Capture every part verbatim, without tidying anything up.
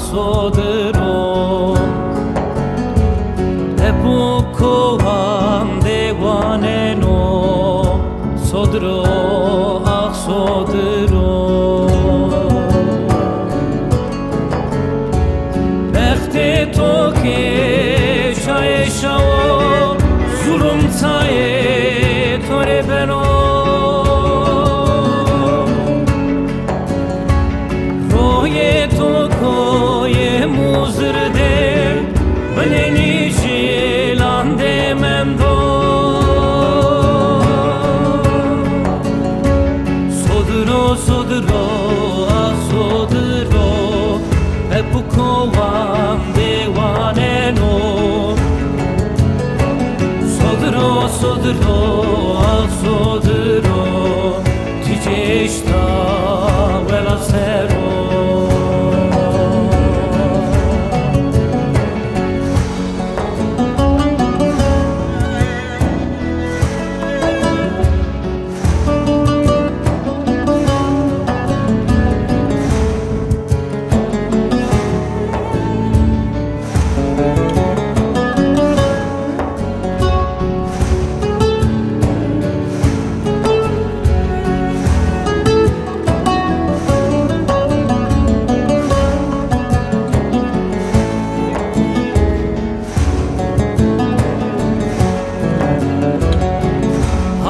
Sodro, hep bu kovan dewaneno. Sodro, ah Sodro. Bextê to ke çayê şawo, zulum çayê to rê beno. Royê to koyê Muzir de, binê nîjîlan de mendo. Sodro, Sodro, ah Sodro, hep bu kovan dewaneno. Sodro, Sodro, ah Sodro, ti cê eşta wela sero.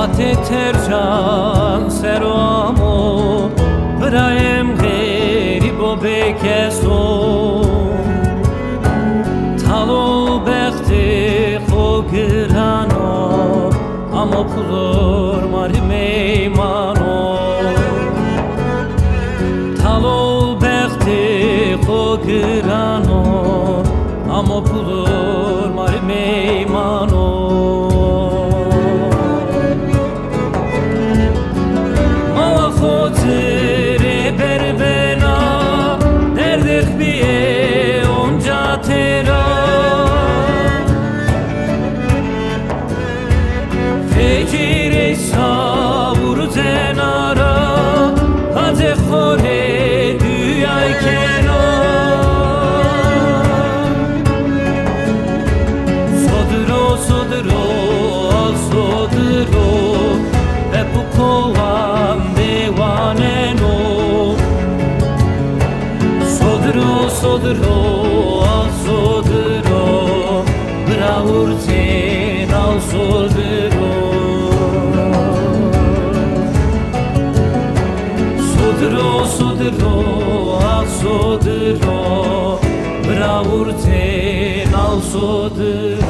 Hatê Tercan sero amo, birayêm xerîb o, bêkes o. Talo bextê xo giran o, amo pulor ma rî meyman o. Talo bextê xo giran o, amo pulor ma rî meyman o. Mala xo ti rê berbena, derdêx bîyê onca têra. Fekîrê savur cenara, hacê xo rê duyay kena. Sodro, Sodro, ah Sodro, hep bu kovan dewaneno. Sodro, Sodro, ah Sodro, bira urtên al Sodro. Sodro, Sodro, ah Sodro, bira urtên al Sodro.